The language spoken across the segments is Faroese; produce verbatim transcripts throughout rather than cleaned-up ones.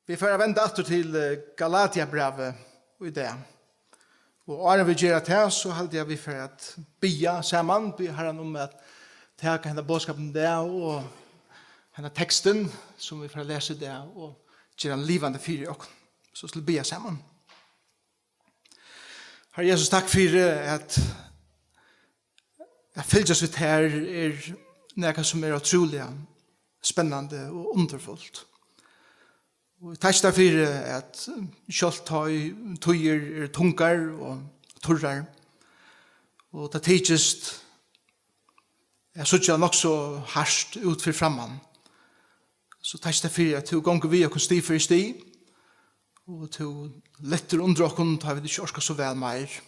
Vit fara at venda aftur til, eh, Galatiabrævið í dag. Og áðrenn vit gera tað, so haldi eg at vit fara at biðja saman, biðja Harran um at taka henda boðskapin í dag og henda tekstin, sum vit fara at lesa í dag, og gera hann livandi fyri okkum. So skulu vit biðja saman. Harri Jesus, takk fyri at, at fylgjast við tær er nakað, sum er ótrúliga spennandi og undurfult. Og eg takki tær fyri, at sjálvt tá ið tíðir eru tungar og turrar, og tað tykist at síggja nokk so hart út fyri framman, so takki tær fyri, at tú gongur við okkum stig fyri stig, og tú lettir undir okkum, tá vit ikki orka so væl meir.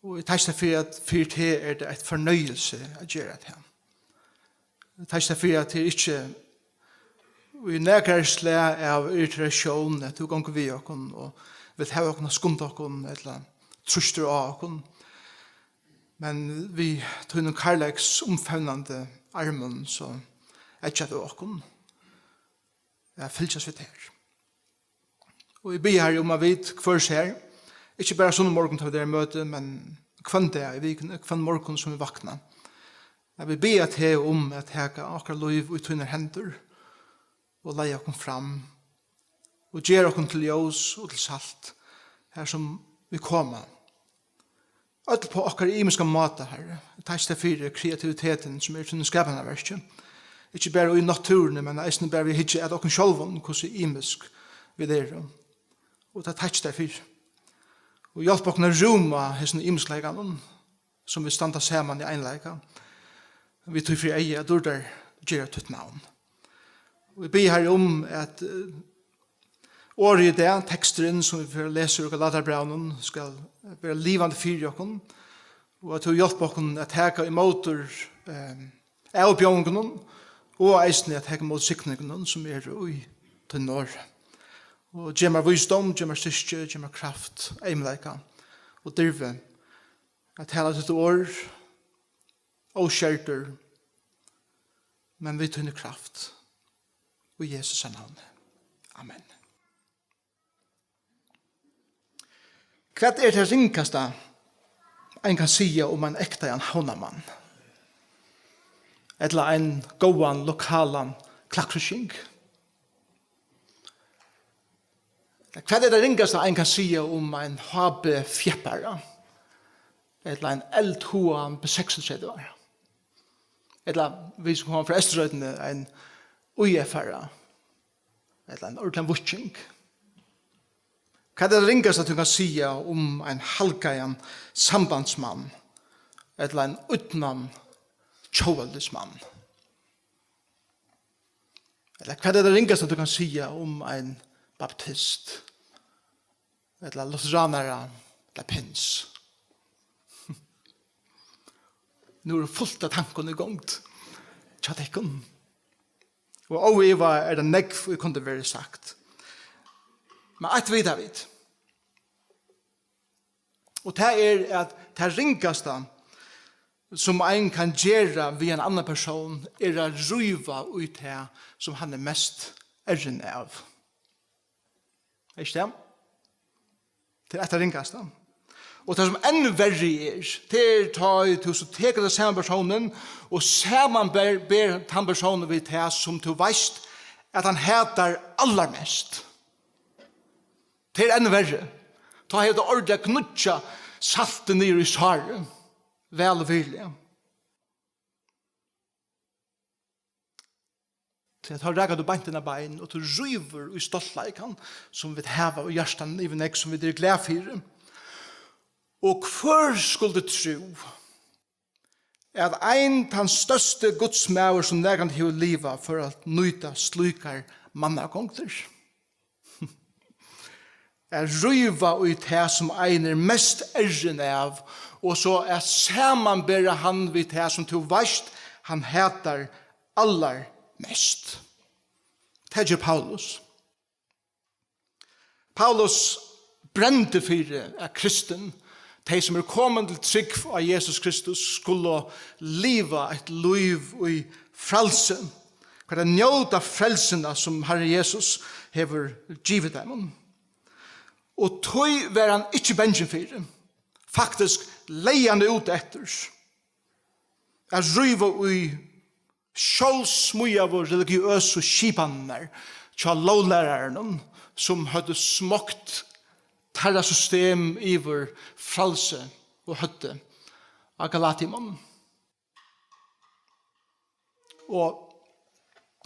Og eg takki tær fyri, at fyri teg er tað eitt fornøyelse at gera tað. Eg takki tær fyri, at tað er ikki í nakrar slag av irritasjón, at tú gongur við okkum og vilt hava okkum at skunda okkum, ella trýstir á okkum. Men við tínum kærleiks umfevnandi armum, so eggjar tú okkum at fylgjast við tær. Og eg biði, Harri, um at vit hvør sær, ikki bara sunnumorgun, tá vit eru í møti, men hvønn dag í vikuni, hvønn morgun sum vit vakna, at vit biðja teg um at taka okkara lív í tínar hendur og leiða okkum fram og gera okkum til ljós og til salt, har sum vit koma. Øll á okkara ymiska máta, Harri. Eg takki tær fyri kreativitetin, sum er í tínum skapanarverki. Ikki bara í náttúruni, men eisini bara við at hyggja at okkum sjálvum, hvussu ymisk vit eru. Og tað takki tær fyri. Og hjálp okkum at rúma hesin ymiskleikan, sum vit standa saman í einleika. Vit tí fyri eyga, at dýrdar gera títt navn. Og eg biði, Harri, um at, eh, orðið í dag, teksturin sum vit fara at lesa úr Galatiabrævinum, skal vera livandi fyri okkum, og at tú hjálpir okkum at taka ímóti, eh, avbjóðingunum, og eisini at taka ímóti signingunum, sum eru í tínum orði. Og gev mær vísdóm, gev mær styrki, gev mær kraft, eymleika og dirvi at tala títt orð, óskerdur, men við tíni kraft. Í Jesu navni. Amen. Hvat er tað ringasta, ein kann siga um ein ektaðan havnarmann? Ella ein góðan lokalan klaksvíking? Hvat er tað ringasta, ein kann siga um ein H B-fjeppara? Ella ein eldhugaðan B seksogtretivu-ara? Ella, vit sum koma frá Eysturoynni, ein Í F-ara? Ella ein ordiligan víking? Hvat er tað ringasta, tú kann siga um ein halgaðan sambandsmann? Ella ein ídnan tjóðveldismann? Ella hvat er tað ringasta, tú kann siga um ein baptist? Ella lutheranara, ella pins? Nú er fult av tankum í gongd hjá tykkum. Og óivað er tað nógv, ið kundi verið sagt. Men eitt vita vit. Og tað er, at tað ringasta, sum ein kann gera við ein annan persón, er at ríva í tað, sum hann er mest errin av. Er ikki tað? Tað er eitt tað ringasta. Og tað, sum enn verri er, tað er, tá ið tú so tekur tann sama persónin og samanber, ber tann persónin við tað, sum tú veitst, at hann hatar allarmest. Tað er enn verri. Tá hevur tað ordiliga gníggja saltið niður í sárið. Væl og virðiliga. Tí at tá rakar tú beint inn á bein, og tú rívur í stoltleikan, sum vit hava í hjartanum yvir nógv, sum vit eru glað fyri. Og hvør skuldi trúð, at ein tann størsti gudsmaður, sum nakrantíð hevur livað, fór at nýta slíkar mannagongdir. At ríva í tað, sum ein er mest errin av, og so at samanbera hann við tað, sum tú veitst, hann hatar allarmest. Tað ger Paulus. Paulus brendi fyri, at kristin, tey sum eru komin til trúgv á Jesus Kristus, skulu liva eitt lív í frælsi. At njóta frelsuna, sum Harrin Jesus hevur givið teimum. Og tí var hann ikki bangin fyri. Faktiskt legði hann út eftir at ríva í sjálvsmíðaðu religiøsu skipanirnar hjá lóglærarunum, sum høvdu smoygt teirra system yvir frælsi og høvdi á Galatiumonnum. Og,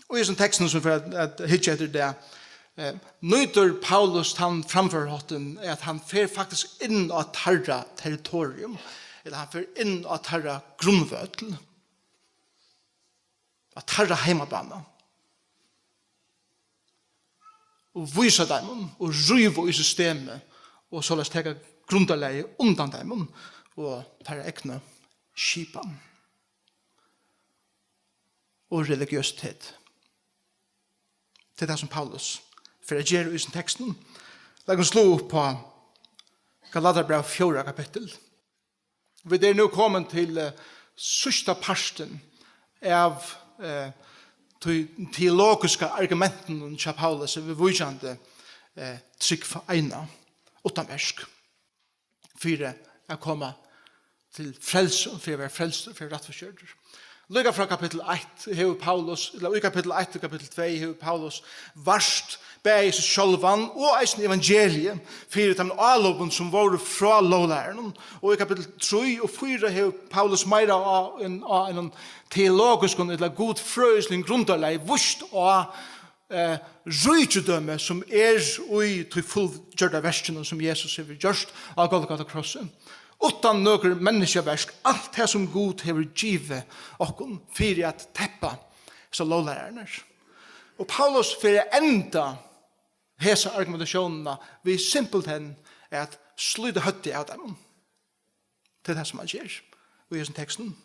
og í hesum tekstinum, sum vit fara at, at hyggja eftir í dag, eh, nýtir Paulus tann framførarháttin, at hann fer faktiskt inn á teirra territorium, ella hann fer inn á teirra grundvøll, á teirra heimabana, og vísa teimum og ríva í systemið, og soleiðis taka grundarlagið undan teimum og teirra egnu skipan og religiøsitet. Tað er tað, sum Paulus fer at gera í hesum tekstum. Lat okkum sláa upp á Galatiabræv, fjórða kapittul. Vit eru nú komin til, eh, síðsta partin av, eh, tí teologiska argumentinum hjá Paulus viðvíkjandi, eh, trúgv eina uttan verk, fyri at koma til frelsu, fyri at vera frelstur, fyri at vera rættvísgjørdur. Líka frá kapittul eitt hevur Paulus, ella í kapittul eitt og kapittul tvey hevur Paulus vart bæði seg sjálvan og eisini evangeliið fyri teimum álopum, sum vóru frá lóglærarunum. Og í kapittul trý og fýra hevur Paulus meira á, enn á einum teologiskum ella gudfrøðisligum grundarlagi víst á, eh, ríkidømi, sum er í tí fullgjørda verkinum, sum Jesus hevur gjørt á Golgata krossi. Uttan nøkur menniskjaverk, alt tað, sum Gud hevur givið okkum fyri at teppa hesar lóglærararnar. Og Paulus fer at enda hesa argumentatiónina við simpelthen at slíta høvdið av teimum. Tað er tað, sum hann ger í hesum tekstum.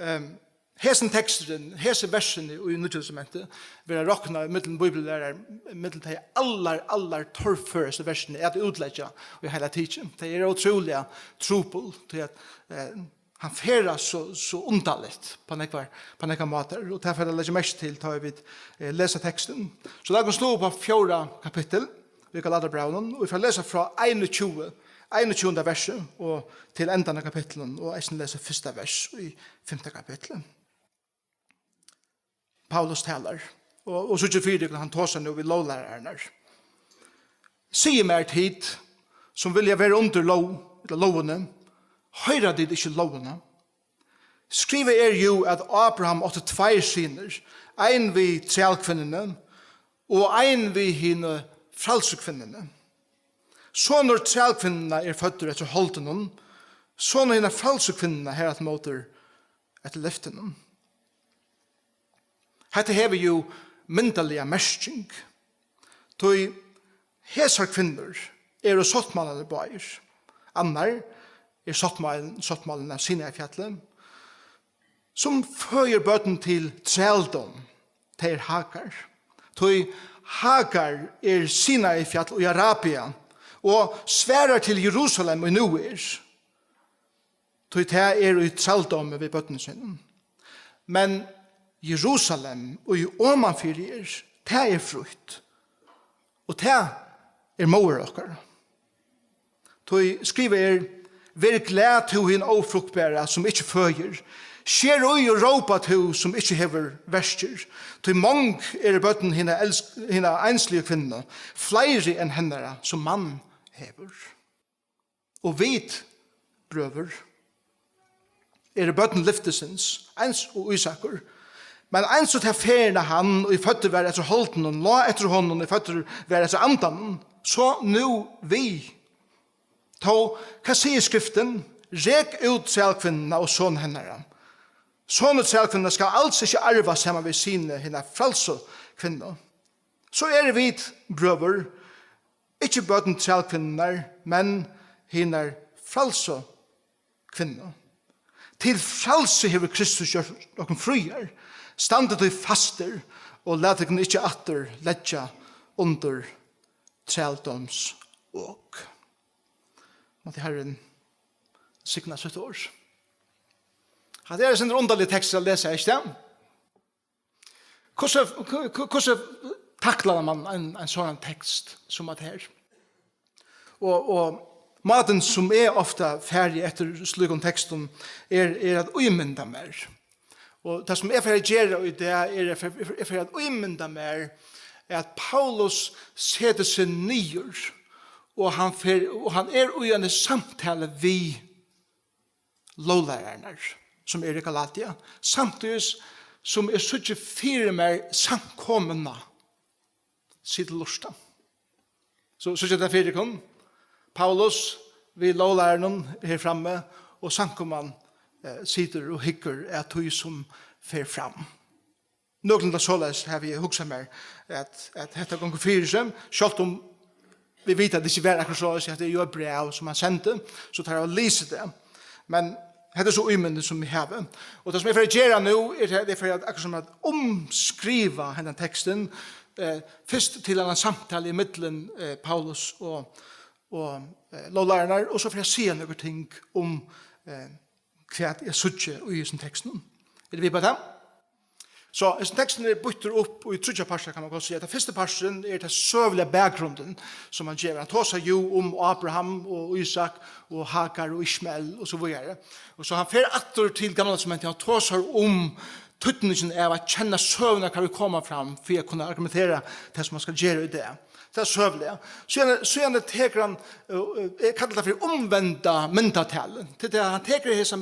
Ehm, hesin teksturin, hesi versini í Nýggja Testamenti verða roknað millum bíbliulærarar, millum tey allar, allar torførastu versini at útleggja í heila tikið. Tey eru ótrúliga trupul, tí at, eh, hann ferðast so, so undarligt á nógvar, á nógvar mátar, og tað fer at leggja merki til, tá vit, eh, lesa tekstin. So lat okkum sláa upp á fjórða kapittul í Galatiabrævinum, og vit fara at lesa frá einogtjúgu, einogtjúgunda versi og til endan av kapitlinum, og eisini lesa fyrsta vers í fimta kapitli. Paulus talar, og, og síggja fyri tykkum, hann tosar nú við lóglærararnar. Sigið mær, tit, sum vilja vera undir lóg, ella lógini, hoyra tit ikki lógina? Skrivað er jú, at Abraham átti tveir synir, ein við trælkvinnuni og ein við hini frælsu kvinnuni. Sonur trælkvinnunnar er føddur eftir holdinum, sonur hinnar frælsu kvinnunnar harafturímóti eftir lyftinum. Hetta hevur jú myndarliga merking, tí hesar kvinnur eru sáttmálarnir báðir. Annar er sáttmálin, sáttmálin av Sinai-fjalli, sum føðir børn til trældóm, tað er Hagar. Tí Hagar er Sinai-fjall í Arabia og svarar til Jerusalem, ið nú er. Tí tað er í trældómi við børnum sínum. Men Jerusalem, ið omanfyri er, tað er frítt. Og tað er móðir okkara. Tí skrivað er: Ver glað, tú hin ófruktbara, sum ikki føðir. Sker í og rópa, tú, sum ikki hevur verkir. Tí mong eru børn hina elsk-, hina einsligu kvinnu, fleiri enn hennara, sum mann hevur. Og vit, brøður, eru børn lyftisins, eins og Ísakur. Men eins og ta ferðina hann, ið føddur var eftir holdinum, lá eftir honum, ið føddur var eftir andanum, so nú vit. Tó, hvat sigur Skriftin? Rek út trælkvinnuna og son hennara. Sonur trælkvinnunnar skal als ikki arva saman við syni hinnar frælsu kvinnu. So eru vit, brøður, ikki børn trælkvinnunnar, men hinnar frælsu kvinnu. Til frælsi hevur Kristus gjørt okkum fríar. Standið tí fastir, og latið tykkum ikki aftur leggja undir trældóms ok. Mátti Harrin signa sítt orð. Hatta er ein undarlig tekstur at lesa, ikki tað? Hvussu, hvussu taklar man ein, ein sånn tekst sum at her? Og, og maten sum eg ofta fari eftir slíkum tekstum er, er at ímynda mær. Og tað sum eg fari at gera í dag, er at eg fari at ímynda mær at Paulus setir seg niður, og hann, fer, og hann er í eini samtalu við lóglærararnar, sum eru í Galatia, samtíðis sum eg síggi fyri mær samkomuna. Sit og lurta. So, so situr tað fyri tykkum. Paulus við lóglærarunum her frammi, og samkoman eh, situr og hyggur at tí sum fer fram. Nøkulunda soleiðis havi eg hugsað mær, at, at hetta gongur fyri seg, sjálvt um vit vita, at tað ikki var akkurát soleiðis, at tað er jo eitt bræv, sum hann sendi, so teir hava lisið tað. Men hetta er so ímyndin, sum eg havi. Og tað, sum eg fer at gera nú, er at eg fer at akkurát sum at umskriva hendan tekstin, eh, fyrst til ein samtali ímillum eh, Paulus og, og eh, lóglærararnar, og so fer eg at siga nøkur ting um eh, hvat eg síggi í hesum tekstinum. Eru vit við á tað? So, hesin teksturin er býttur upp í tríggjar partar, kann man gott siga. Tann fyrsti parturin er tann søguliga bakgrundin, sum hann gevur. Hann tosar jo um Abraham og Ísak og Hagar og Ismael og so víðari. Og so hann fer aftur til Gamla Testamentið, hann tosar um týdningin av at kenna søguna, hvar vit koma frá, fyri at kunna argumentera tað, sum hann skal gera í dag. Tað er søguliga. Síðan, síðan tekur hann, eh, eh, eg kalli tað fyri umvenda myndatali. Til tað, hann tekur hesa,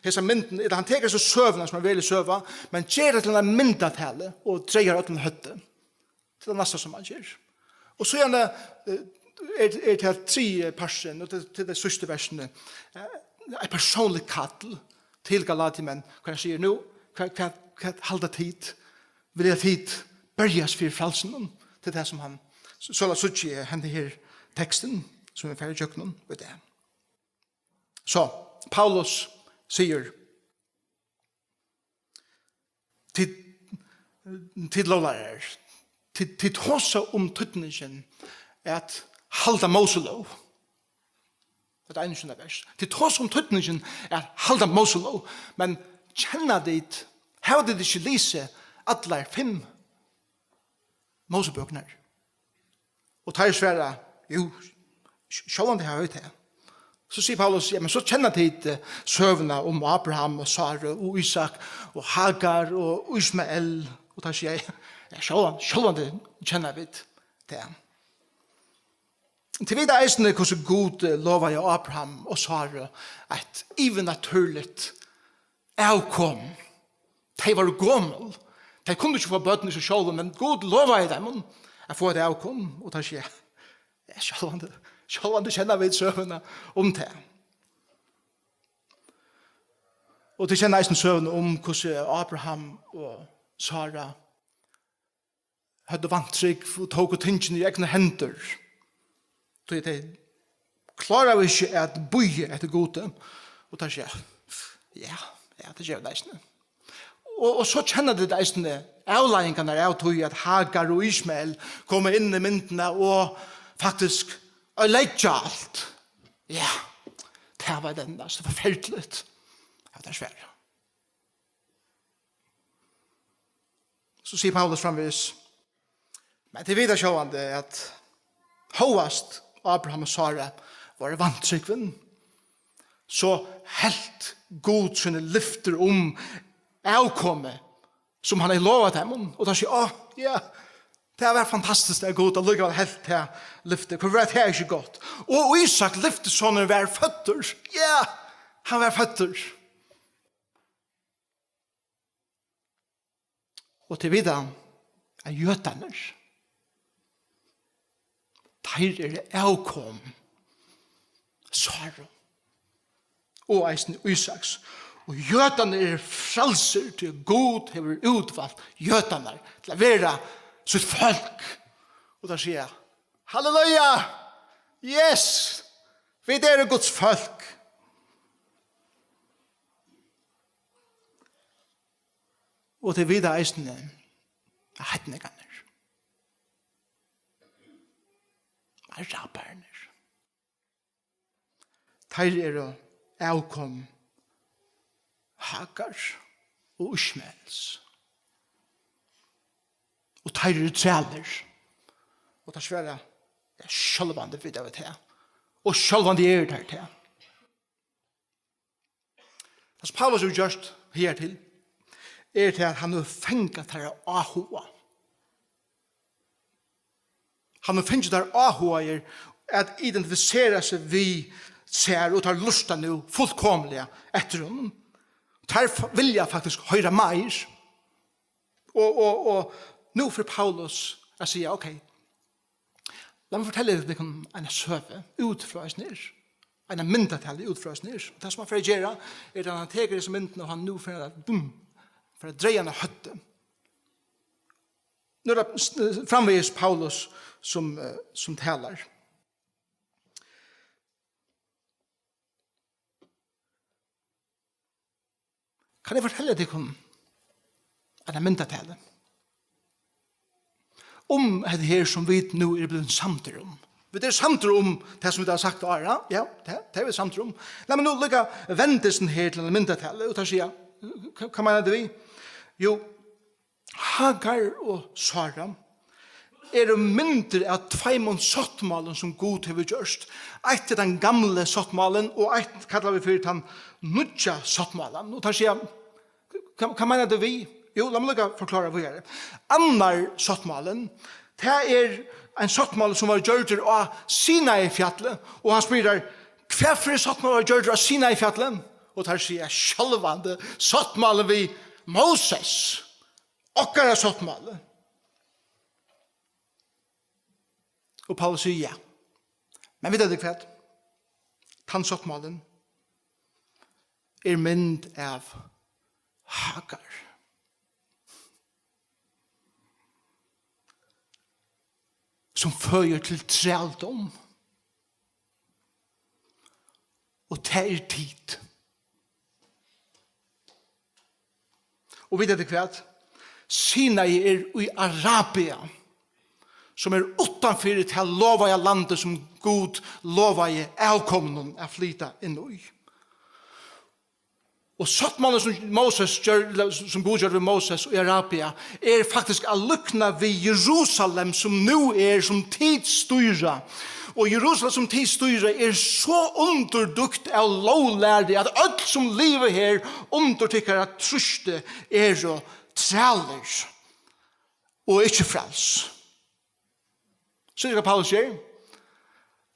hesa myndin, ella hann tekur hesa søguna, sum er verulig søga, men ger tað til eina myndatali og dregur øllum høvdið. Tað er tað næsta, sum hann ger. Og síðan eh, er, er tað triði parturin, og til, til tey síðstu versini, eh, eitt persónligt kall til Galatiamenn, hvar hann sigur: "Nú, hvat, hvat, hvat halda tit? Vilja tit berjast fyri frælsinum?" Til tað, sum hann, so, so síggi eg henda her tekstin, sum vit fara ígjøgnum í dag. So, Paulus sigur, tit, tit lóglærarar, tit, tit tosa um týdningin at halda Móselóg. Hetta er einogtjúgunda vers. Tit tosa um týdningin at halda Móselóg, men kenna tit, hava tit ikki lisið allar fimm Mósebøkurnar? Og teir svara: "Jú, sj-, sjálvandi hava vit tað." So sigur Paulus: "Ja, men so kenna tit eh, søguna um Abraham og Sáru og Ísak og Hagar og Ismael." Og teir siga: "Ja, sjálvan-, sjálvandi kenna vit tað." Tit vita eisini, hvussu Gud eh, lovaði Abraham og Sáru eitt yvirnatúrligt avkom. Tey vóru gomul. Tey kundu ikki fáa børn í seg sjálv, men Gud lovaði teimum at fáa eitt avkom, og tey siga: "Ja, sjálvandi, sjálvandi kenna vit søguna um tað." Og tit kenna eisini søguna um, hvussu Abraham og Sára høvdu vantrúgv og tóku tingini í egnar hendur. Tí tey kláraðu ikki at bíða eftir Gudi. Og teir siga: "Ja, ja, tað gera vit eisini." Og, og so kenna tit eisini avleiðingarnar av tí, at Hagar og Ismael koma inn í myndina og faktiskt oyðileggja alt. Ja, tað var tað, altso, forferdiligt. Ja, tað er svært. So sigur Paulus framvegis: "Men tit vita sjálvandi, at hóast Abraham og Sára vóru vantrúgvin, so helt Gud síni lyftir um avkomið, sum hann hevði lovað teimum." Og teir siga: "Á, ja, tað var fantastiskt, at Gud allíkavæl helt tað lyftið. Hví var tað ikki gott?" Og Ísak, lyftisonur, var føddur. Ja, hann var føddur. Og tit vita, at jødarnir, teir eru avkom Sáru og eisini Ísaks. Og jødarnir eru frælsir, tí Gud hevur útvalt jødarnar til at vera sítt fólk. Og teir siga: "Halleluja! Yes! Vit eru Guds fólk." Og tit vita eisini, at heidningarnir, arabarnir, teir eru avkom Hagar og Ismaels. Og teir eru trælir. Og teir svara: Ja, sjálvandi vita vit tað. Og sjálvandi eru teir tað. Tað, sum Paulus hevur gjørt higartil, er tað, at hann hevur fangað teirra áhuga. Hann hevur fingið teir áhugaðir at identifisera seg við sær, og teir lurta nú fullkomiliga eftir honum. Teir f-, vilja faktiskt hoyra meir. Og, og, og nú fer Paulus at siga: Ok, lat meg fortelja tykkum eina søgu út frá hesum her. Eina myndatali út frá hesum her. Og tað, sum hann fer at gera, er, at hann tekur hesa myndina, og hann nú fer at, bum, fer at draga hana á høvdið. Nú er tað s-, framvegis Paulus, sum, eh, sum talar. Kann eg fortelja tykkum eina myndatali um hetta her, sum vit nú eru blivin samdir um? Vit eru samdir um tað, sum vit hava sagt áðrenn, ja, tað, tað eru vit samdir um. Lat meg nú líka venda hesum her til eina myndatali, og teir siga: Hva, hvat meinar tú við? Jú, Hagar og Sara eru myndir av tveimum sáttmálum, sum Gud hevur gjørt. Eitt er tann gamli sáttmálin, og eitt kalla vit fyri tann nýggja sáttmálan. Og teir siga: Hva, hvat meinar tú við? Jú, lat meg líka forklára víðari. Annar sáttmálin, tað er ein sáttmáli, sum var gjørdur á Sinai-fjalli, og hann spyr teir: Hvat fyri sáttmáli var gjørdur á Sinai-fjalli? Og teir siga: Sjálvandi sáttmálin við Moses. Okkara sáttmáli. Og Paulus sigur: Ja. Men vita tit hvat? Tann sáttmálin er mynd av Hagar, sum føðir til trældóm. Og tað er tit. Og vita tit hvat? Sinai er í Arabia, sum er uttanfyri tað lovaða landið, sum Gud lovaði avkominum at flyta inn í. Og sáttmálin, sum Moses gjør, sum Gud gjørdi við Moses í Arabia, er faktiskt at líkna við Jerusalem, sum nú er, sum tit stýra. Og Jerusalem, sum tit stýra, er so undurdýkt av lóglæru, at øll, sum liva her undir tykkara trýsti, eru trælir og ikki fræls. So er tað, hvat Paulus ger.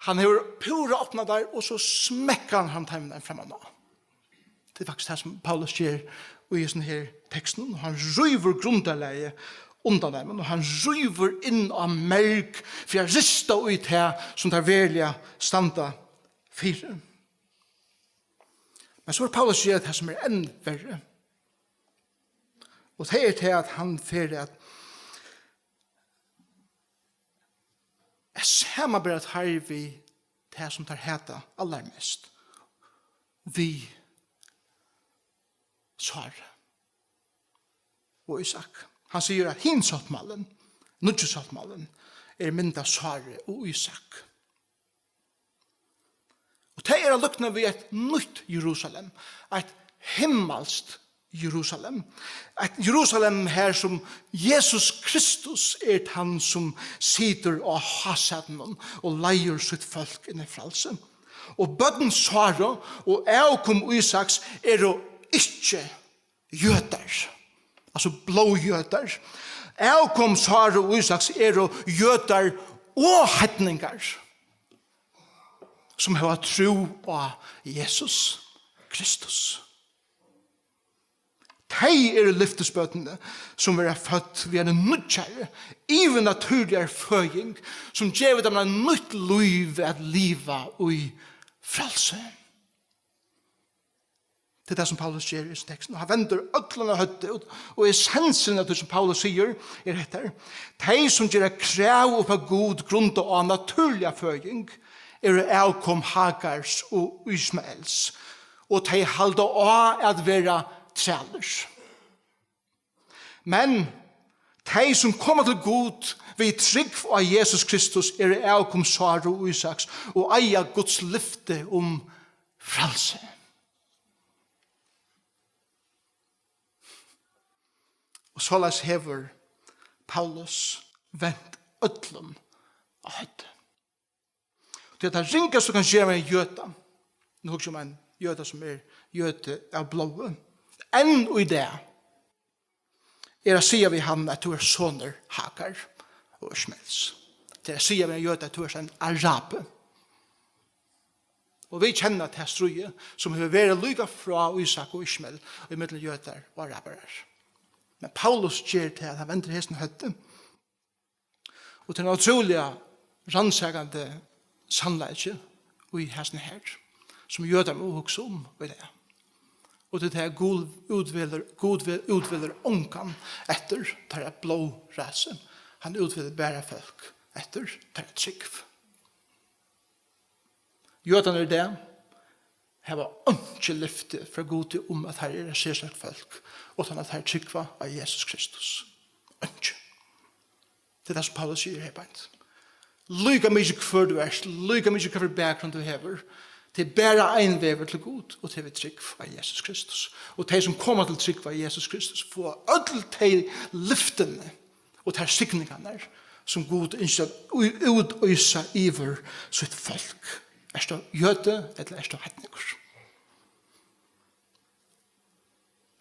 Hann hevur púra opnað teir, og so smekkar hann, hann teimum ein framman á. Tað er faktiskt tað, sum Paulus ger í hesum her tekstinum, og hann rívur grundarlagið undan teimum, og hann rívur inn á merg fyri at rista í tað, sum teir veruliga standa fyri. Men so er Paulus ger tað, sum er enn verri. Og tað er tað, at hann fer at, at samanbera teir við tað, sum teir hata allarmest, við Sáru og Ísak. Hann sigur, at hin sáttmálin, nýggi sáttmálin, er mynd av Sáru og Ísak. Og tað er at líkna við eitt nýtt Jerusalem, eitt himmalskt Jerusalem. Eitt Jerusalem, har sum Jesus Kristus er tann, sum situr á hásætinum og leiðir sítt fólk inn í frælsi. Og børn Sáru og avkom Ísaks eru ikki jødar, altso blóðjødar. Avkom Sáru og Ísaks eru jødar og heidningar, sum hava trú á Jesus Kristus. Tey eru lyftisbørnini, sum verða fødd við eini nýggjari, yvirnatúrligari føðing, sum gevur teimum eitt nýtt lív at liva í frælsi. Tað er tað, sum Paulus ger í hesum tekstum. Og hann vendir øllum á høvdið, og, og essensin av tí, sum Paulus sigur, er hetta: Tey, sum gera krav upp á Gud, grundað á natúrliga føðing, eru avkom Hagars og Ismaels, og tey halda á at vera trælir. Men tey, sum koma til Gud við trúgv á Jesus Kristus, eru avkom Sáru og Ísaks og eiga Guds lyfti um frælsi. Og soleiðis hevur Paulus vent øllum á høvdið. Tí at tað ringasta, tú kanst gera við ein jøda, nú hugsi eg um ein jøda, sum er jødi av blóði, enn í dag, er at siga við hann, at tú ert sonur Hagar og Ismaels. Tað er at siga við ein jøda, at tú ert ein arabi. Og vit kenna tað stríðið, sum hevur verið líka frá Ísak og Ismael, ímillum jødar og arabarar. Men Paulus ger tað, at hann vendir hesum høvdið. Og tað er ein ótrúliga rannsakandi sannleiki í hesum her, sum jødar mugu hugsa um í dag. Og tað er tað, Gud útvelur, Gud ve-, útvelur ongan eftir teirra blóðræsi. Hann útvelur bara fólk eftir teirra trúgv. Jødarnir í dag hava einki lyfti frá Gudi um, at teir eru eitt serstakt fólk, uttan at teir trúgva á Jesus Kristus. Einki. Tað er tað, sum Paulus sigur her beint. Líka mikið, hvør tú ert, líka mikið, hvør bakgrund tú hevur, tað er bara ein vegur til Gud, og tað er við trúgv á Jesus Kristus. Og tey, sum koma til trúgv á Jesus Kristus, fáa øll tey lyftini og tær signingarnar, sum Gud ynskir at í-, útøsa yvir sítt fólk. Ert tú jødi, ella ert tú heidningur?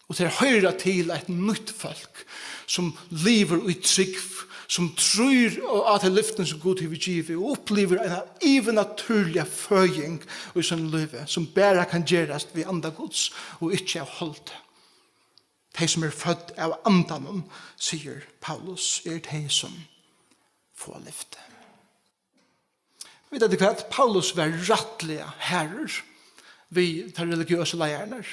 Og tær hoyra til eitt nýtt fólk, sum livir í trúgv, sum trýr á tey lyftini, sum Gud hevur givið, og upplivir eina yvirnatúrliga føðing í sínum lívi, sum bara kann gerast við anda Guds og ikki av holdi. Tey, sum eru fødd av andanum, sigur Paulus, eru tey, sum fáa lyfti. Vita tit hvat? Paulus var rættiliga harður við teir religiøsu leiðararnar.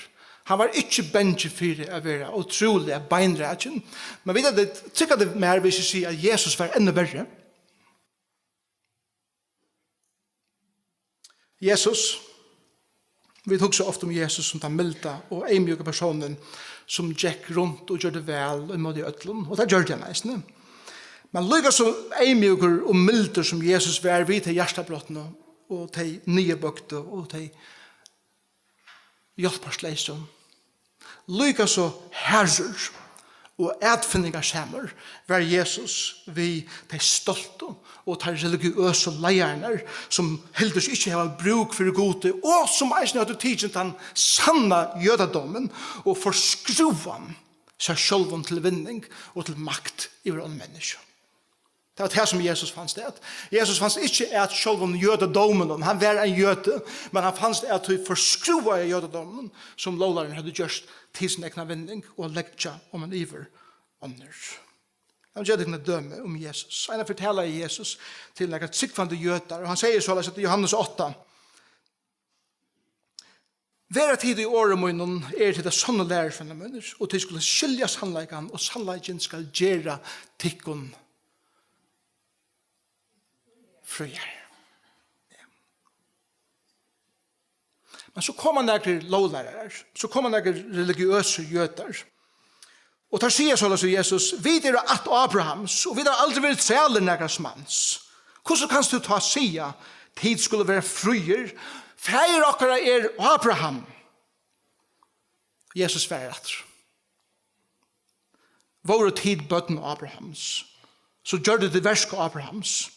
Hann var ikki bangin fyri at vera ótrúliga beinrakin. Men vita tit, trúgva tit mær, hvis eg sigi, at Jesus var enn verri? Jesus, vit hugsa ofta um Jesus sum tann milda og eyðmjúka persónin, sum gekk runt og gjørdi væl ímóti øllum, og tað gjørdi hann eisini. Men líka so eyðmjúkur og mildur sum Jesus var við tey hjartabrotnu og tey niðurbøgdu og tey hjálparsleysu, líka so harður og atfinningarsamur var Jesus við tey stoltu og tær religiøsu leiðararnar, sum hildu seg ikki hava brúk fyri Gudi, og sum eisini høvdu tikið tann sanna jødadómin og forskrúvað sær sjálvum til vinning og til makt yvir onnur menniskju. Tað var tað, sum Jesus fanst at. Jesus fanst ikki at sjálvum jødadóminum. Hann var ein jødi, men hann fanst at tí forskrúvaða jødadóminum, sum lóglærarin høvdu gjørt til sín egna vinning og leggja oman yvir onnur. Eg vil geva tykkum eitt dømi um Jesus. Einaferð talaði Jesus til nakrar trúgvandi jødar, og hann segði soleiðis í Jóhannes átta: Vera tit í orði mínum, eru tit at sannu lærisveinar mínir, og tit skulu skilja sannleikan, og sannleikin skal gera tykkum fríar. Men so koma nakrir lóglærarar, so koma nakrir religiøsir jødar, og teir siga soleiðis við Jesus: Vit eru ætt Abrahams, og vit hava aldri verið trælir nakars mans. Hvussu kanst tú tá siga: Tit skulu vera fríir? Faðir okkara er Abraham. Jesus svarar aftur: Vóru tit børn Abrahams, so gjørdu tit verk Abrahams.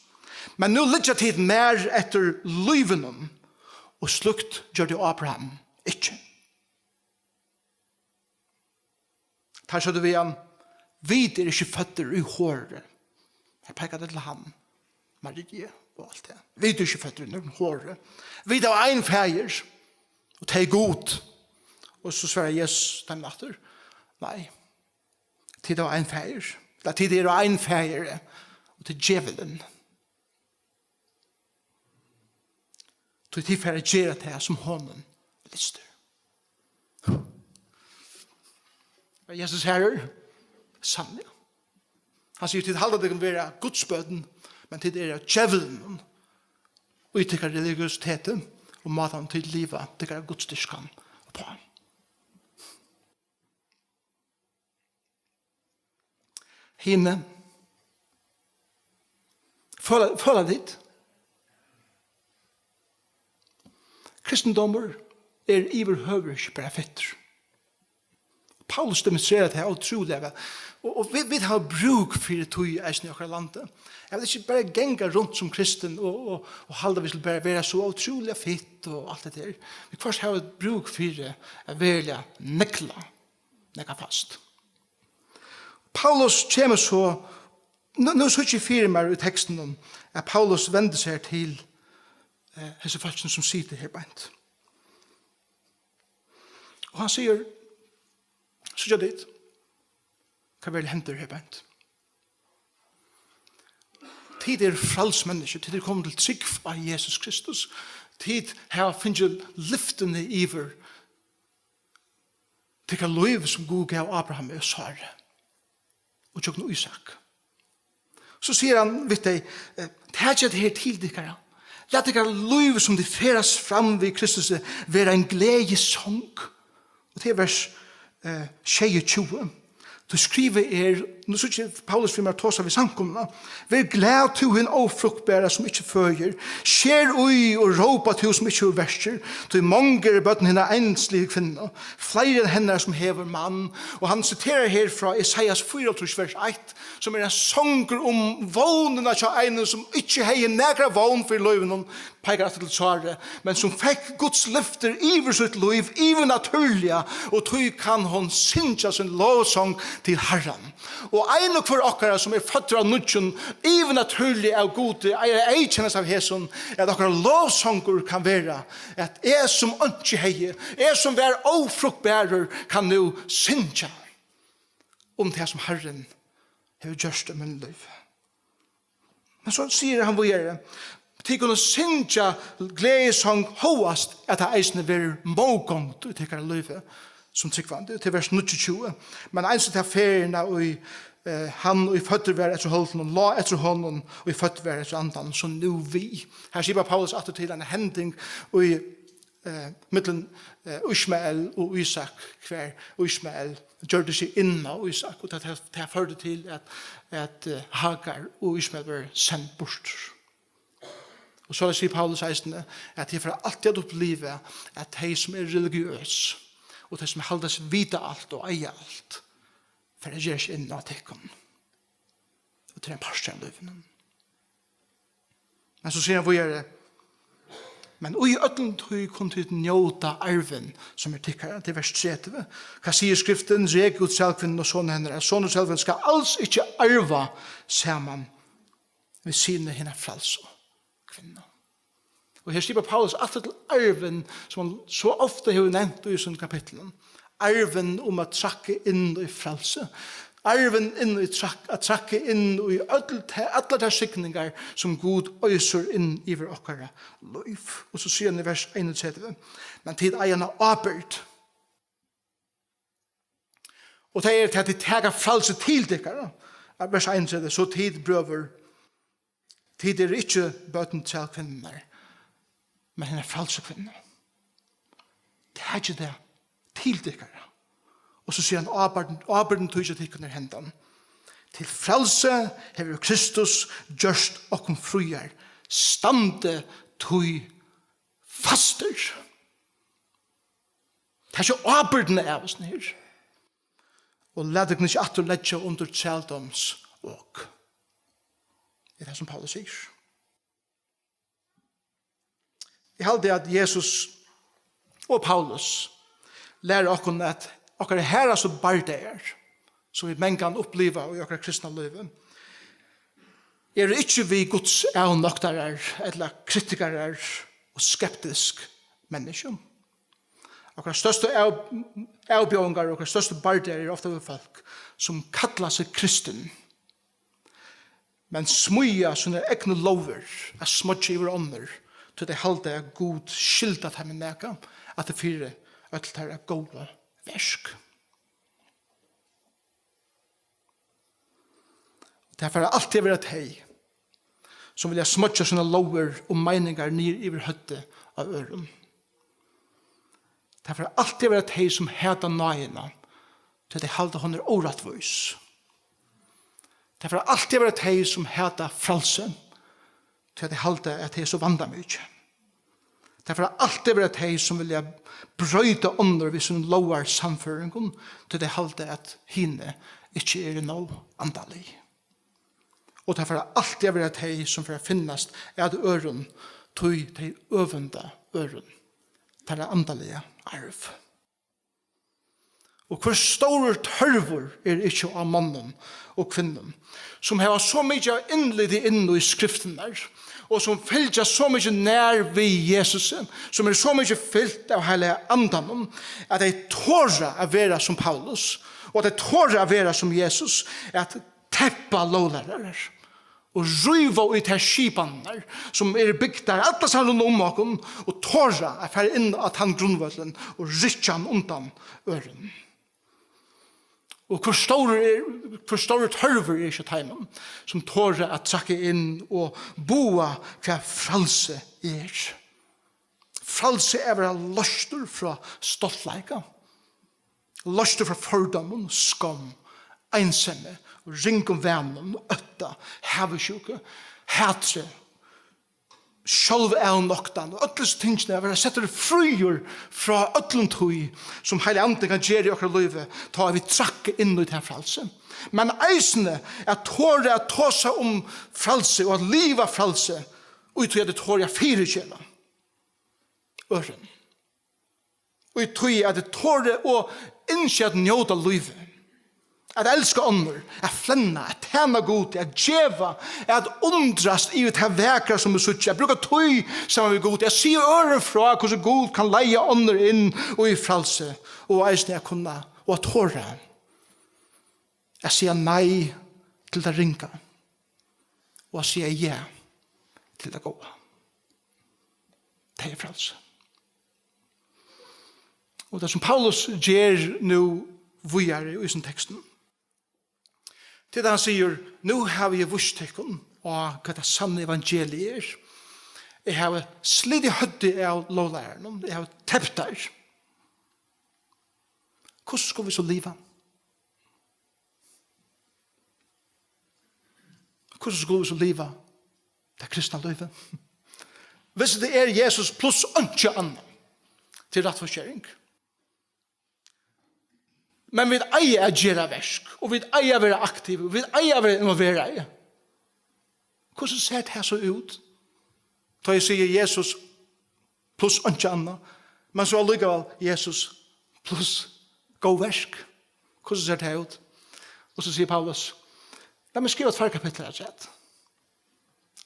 Men nú liggja tit mær eftir lívinum, og slíkt gjørdi Abraham ikki. Teir søgdu við hann: Vit eru ikki føddir í hori. Her peikar tað til hann, Marie og alt tað. Vit eru ikki føddir í nøkrum hori. Vit hava ein faðir, og tað er Gud. Og so svarar Jesus teimum aftur: Nei, tit hava ein faðir. Ella, tit eru ein faðir, og tað er djevulin. Tí tit fara at gera tað, sum honum lystir. Er Jesus harður? Sanniliga. Hann sigur: Tit halda tykkum vera Guds børn, men tit eru av djevlinum, í tykkara religiøsiteti og mátan, tit liva tykkara gudsdýrkan uppá. Hini. Føla, føla tit? Kristindómur er yvirhøvur ikki bara fittur. Paulus demonstrerar tað ótrúliga væl. Og, og vit, vit hava brúk fyri tí eisini í okkara landi. Eg vil ikki bara ganga runt sum kristin og, og, og halda, vit skulu bara vera so ótrúliga fitt og alt det der. Viðhvørt hava vit brúk fyri at veruliga negla nakað fast. Paulus kemur so, nú, nú síggi eg fyri mær í tekstinum, at Paulus vendir sær til eh, hesi fólkini, sum sita her beint. Og hann sigur, síggja tit, hvat verður hendur her beint? Tit eru fræls menniskju, tit eru komin til trúgv á Jesus Kristus. Tit hava fingið lyftini yvir tykkara lív, sum Gud gav Abraham og Sáru og gjøgnum Ísak. So sigur hann við tey, eh, takið hetta her til tykkara. Lat tykkara lív, sum tit ferðast fram við Kristus, vera ein gleðisong. Og til vers eh, sjeyogtjúgu. Tú skrivað er, nú síggi eg Paulus fyri mær tosa við samkomuna. Ver glað, tú hin ófruktbara, sum ikki føðir. Sker í og rópa, tú sum ikki hevur verkir. Tí mong eru børn hinnar einsligu kvinnu, fleiri enn hennar, sum hevur mann. Og hann siterar her frá Esaias fýraoghálvtrýss, vers eitt, sum er ein songur um vónina hjá einum, sum ikki hevði nakra vón fyri lívinum, peikar aftur til Sáru, men sum fekk Guds lyftir yvir sítt lív yvirnatúrliga, og tí kann hon syngja sín lovsong til Harran. Og ein og hvør okkara, sum er føddur av nýggjum, yvirnatúrliga av Gudi, eigur at eyðkennast av hesum, at okkara lovsongur kann vera, at eg, sum einki hevði, eg, sum var ófruktbarur, kann nú syngja um tað, sum Harrin hevur gjørt í mínum lívi. Men so sigur hann víðari, tit kunnu syngja gleðisong hóast, at tað eisini verður mótgongd í tykkara lívi sum trúgvandi, til vers níggjuogtjúgu. Men eins og ta ferðina, í eh, hann, ið føddur var eftir holdinum, lá eftir honum, ið føddur var eftir andanum, sum nú við. Her skipar Paulus aftur til eina hending í eh, millum eh, Ismael og Ísak, hvar Ismael gjørdi seg inn á Ísak, og tað, tað, tað førdi til, at, at eh, Hagar og Ismael vóru send burtur. Og so sigur Paulus eisini, at tit fara altíð at uppliva, at tey, sum eru religiøs, og tey, sum halda seg vita alt og eiga alt, fara at gera seg inn á tykkum. Og tað er ein partur av lívinum. Men so sigur hann víðari, men í øllum tí kunnu tit njóta arvin, sum er tykkara, til vers tretivu. Hvat sigur skriftin? Rek út trælkvinnuna og son hennara, at sonur trælkvinnu skal als ikki arva saman við syni hinnar frælsu kvinnu. Og her skipar Paulus aftur til arvin, sum hann so ofta hevur nevnt í sínum kapitlum. Arvin um at trakka inn í frælsi. Arvin inn í trakk, at trakka inn í øll te, allar tær signingar, sum Gud oysir inn yvir okkara lív. Og so sigur hann í vers einogtretivu, men tit eiga eina ábyrgd. Og tað er, at tit taka frælsi til tykkara. At vers einogtretivu, so tit, brøður, tit eru ikki børn trælkvinnunnar, men hinnar frælsu kvinnu. Takið tað til tykkara. Og so sigur hann, ábyrgdin, ábyrgdin tí hjá tykkum er hendan. Til frælsi hevur Kristus gjørt okkum fríar. Standið tí fastir. Takið ábyrgdina av okkum her. Og latið tykkum ikki aftur leggja undir trældóms ok. Tað er tað, sum Paulus sigur. Eg haldi, at Jesus og Paulus læra okkum, at okkara harðastu bardagar, sum vit mangan uppliva í okkara kristna lívi, eru ikki við Guds avnoktarar ella kritikarar og skeptisk menniskju. Okkara størstu av, avbjóðingar og okkara størstu bardagar eru ofta við fólk, sum kalla seg kristin, men smíða sínar egnu lógir at smoyggja yvir onnur, tí tey halda, at Gud skyldar teimum nakað, at tað fyri øll teirra góðu verk. Tað fara altíð at vera tey, sum vilja smoyggja sínar lógir og meiningar niður yvir høvdið á øðrum. Tað fara altíð at vera tey, sum hata náðina, tí tey halda, hon er órættvís. Tað fara altíð at vera tey, sum hata frælsi, tí tey halda, at tað er so vandamikið. Tað fara altíð at vera tey, sum vilja broyta onnur við sínum lógarsannføringum, tí tey halda, at hini ikki eru nóg andalig. Og tað fara altíð at vera tey, sum fara at finnast at øðrum, tí tey øvunda øðrum teirra andaliga arv. Og hvør stórur tørvur er ikki á monnum og kvinnum, sum hava so mikið av innliti inn í skriftirnar, og sum fylgja so mikið nær við Jesusi, sum eru so mikið fylt av Heilaga Andanum, at tey tora at vera sum Paulus, og at tey tora at vera sum Jesus, at teppa lóglærarar og ríva í tær skipanirnar, sum eru bygdar allastaðni rundan um okkum, og tora at fara inn á tann grundvøllin og rykkja hann undan øðrum. Og hvør stórur er, hvør stórur tørvur er ikki teimum, sum tora at trakka inn og boða, hvat frælsi er. Frælsi er at vera loystur frá stoltleika, loystur frá fordómum, skomm, einsemi, ringum vanum, ótta, havisjúku, hatri, sjálvavnoktan og øll hesi tingini, at vera settur fríur frá øllum tí, sum Heilagi Andin kann gera í okkara lívi, tá vit trakka inn í tað frælsi. Men eisini at tora at tosa um frælsi og at liva frælsi, í tí at eg tori at fyrigeva øðrum. Í tí at eg tori og ynski at njóta lívið, at elska onnur, at flenna, at tæna Gud, at geva, at undrast yvir tað vakra, sum eg síggi, at brúka tíð saman við Gud, at siga øðrum frá, hvussu Gud kann leiða onnur inn í frælsi, og eisini at kunna, og at tora at siga nei til tað ringa, og at siga ja til tað góða. Tað er frælsi. Og tað, sum Paulus ger nú víðari í hesum tekstum, til tað hann sigur: "Nú havi eg víst tykkum á, hvat tað sanna evangeliið er. Eg havi slitið høvdið av lóglærarunum, eg havi tept teir." Hvussu skulu vit so liva? Hvussu skulu vit so liva tað kristna lívið? Viss tað er Jesus pluss einki annað til rættvísgering. Men vit eiga at gera verk, og vit eiga at vera aktiv, og vit eiga at vera involveraði. Hvussu sær tað so út? Tá eg sigi Jesus pluss einki annað, men so allíkavæl Jesus pluss góð verk. Hvussu sær tað út? Og so sigur Paulus: "Lat meg skriva tveir kapitlar afturat.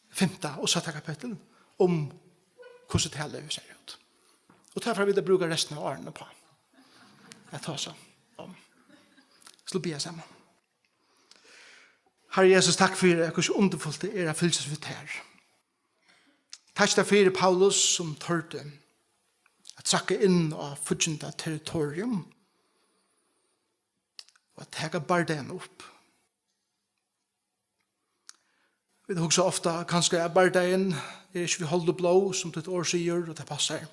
Fimta og sætta kapittul, um hvussu tað lívið sær út." Og tað fara vit at brúka restina av árinum uppá at tosa um. Skulu biðja saman. Harri Jesus, takk fyri, hvussu undurfult tað er at fylgjast við tær. Takk tær fyri Paulus, sum tordi at trakka inn á fígginda territorium og at taka bardagan upp. Vit hugsa ofta, kanska, at bardagin er ikki við hold og blóð, sum títt orð sigur, og tað passar.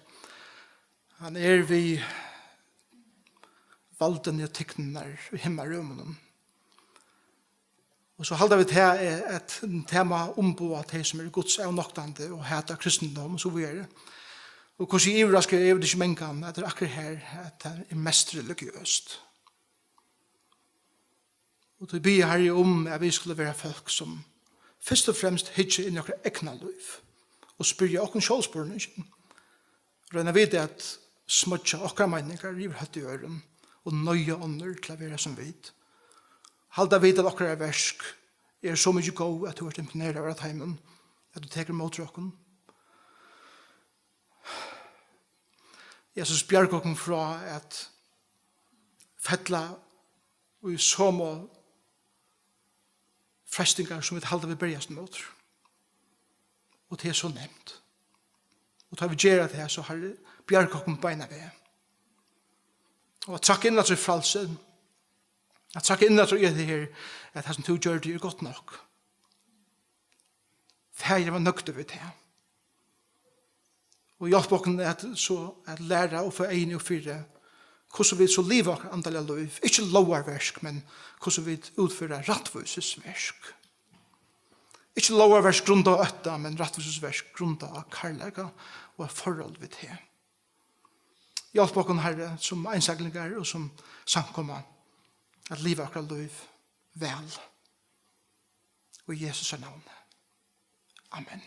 Hann er við valdini og tygnirnar í himlarúminum. Og so halda vit, tað er eitt tema umboða tey, sum eru Guds avnoktandi og hata kristindóm og so víðari. Og hvussu eg ivraskar, eg ivraskar ikki mangan, at tað er akkurát her, at tað er mest religiøst. Og tí biði eg, Harri, um, at vit skulu vera fólk, sum fyrst og fremst hyggja inn í okkara egna lív og spyrja okkum sjálv spurningin. Royna vit at smeiggja okkara meiningar yvir høvdið á øðrum og noyða onnur til at vera sum vit? Halda vit, at okkara verk eru so mikið góð, at tú ert imponeraður av teimum, at tú tekur ímóti okkum? Jesus, bjarga okkum frá at fella í somu freistingar, sum vit halda, vit berjast ímóti. Og tað er so nemt. Og tá vit gera tað, so, Harri, bjarga okkum beinanvegin. Og at trakka inn aftur í frælsið, at trakka inn aftur í hetta her, at tað, sum tú gjørdi, er gott nokk. Faðir, eg var nøgdur við tað. Og hjálp okkum at, so at læra og fáa eyguni upp fyri, hvussu vit so liva okkara andaliga lív. Ikki lógarverk, men hvussu vit útføra rættvísisverk. Ikki lógarverk grundað á ótta, men rættvísisverk grundað á kærleika og eitt forhold við teg. Hjálp okkum, Harri, sum einstaklingar og sum samkoma, at liva okkara lív væl. Í Jesu navni. Amen.